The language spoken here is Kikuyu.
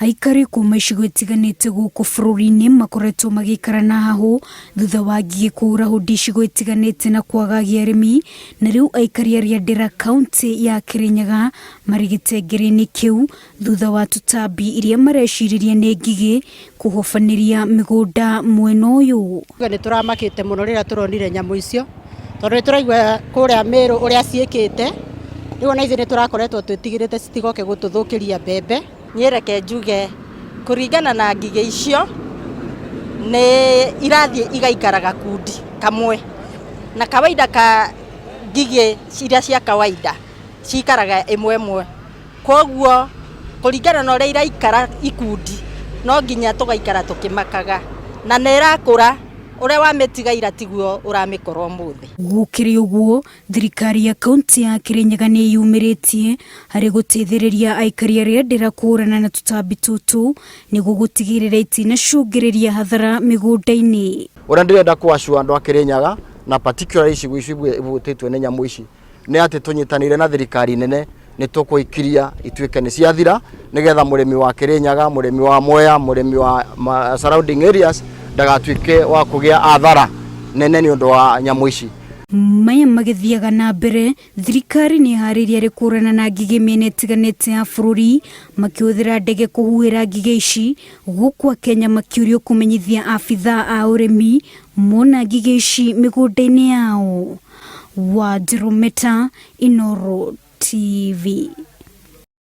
Aikari kuma icigo itiganĩte gũkũ bũrũri-inĩ makoretwo magĩikara na hahũ thutha wa ngigĩ kũhura hũndi icigo itiganĩte na kwagagia arĩmi, na rĩu aikari a Rĩandĩra kauntĩ ya Kĩrĩnyaga marĩ gĩtengere-inĩ kĩu thutha wa tũtambi iria marecirĩria nĩ ngigĩ kũhobanĩria mĩgũnda mwena ũyũ. Nĩ tũramakĩte mũno rĩrĩa tũronire nyamũ icio, tondũ nĩ tũraigua kũrĩa Mĩrũ ũrĩa ciĩkĩte, rĩu ona ithuĩ nĩ tũrakoretwo twĩtigĩrĩte citigoke gũtũthũkĩria mbembe. Niĩ reke njuge kũringana na ngigĩ icio nĩ irathiĩ igaikara gakundi kamwe, na kawaida ka ngigĩ iria cia kawaida cikaraga ĩmwe ĩmwe, koguo kũringana na ũrĩa iraikara ikundi no nginya tũgaikara tũkĩmakaga, na nĩ ĩrakũra ũrĩa wamĩtiga ira tiguo ũramĩkora ũmũthĩ. Gũkĩrĩ ũguo, Thirikari ya kaunti ya Kirinyaga nĩ ĩyumĩrĩtie harĩ gũteithĩrĩria aikari a Rĩandĩra kũhũrana na tũtambi tũtũ nĩguo gũtigĩrĩra itinacũngĩrĩria hathara mĩgũnda-inĩ. Ũrĩa ndĩrenda kũ assure andũ a Kĩrĩnyaga na particularly icigo icio ibutĩtwo nĩ nyamũ ici nĩ atĩ tũnyitanĩire na thirikari nene nĩ tũkũikiria ituĩke nĩ ciathira nĩgetha mũrĩmi wa Kĩrĩnyaga, mũrĩmi wa Mwea, mũrĩmi wa surrounding areas ndagatuĩke wa kũgĩa athara nene nĩ ũndũ wa nyamũ ici. Maya magĩthiaga na mbere, thirikari nĩ ĩharĩirie harĩ kũhũrana na ngigĩ mĩena ĩtiganĩte ya bũrũri makĩhũthĩra ndege kũhuhĩra ngigĩ ici, gũkũ Akenya makĩũrio kũmenyithia abithaa a ũrĩmi mona ngigĩ ici mĩgũnda-inĩ yao. Wanjirũ Meta, Inooro TV.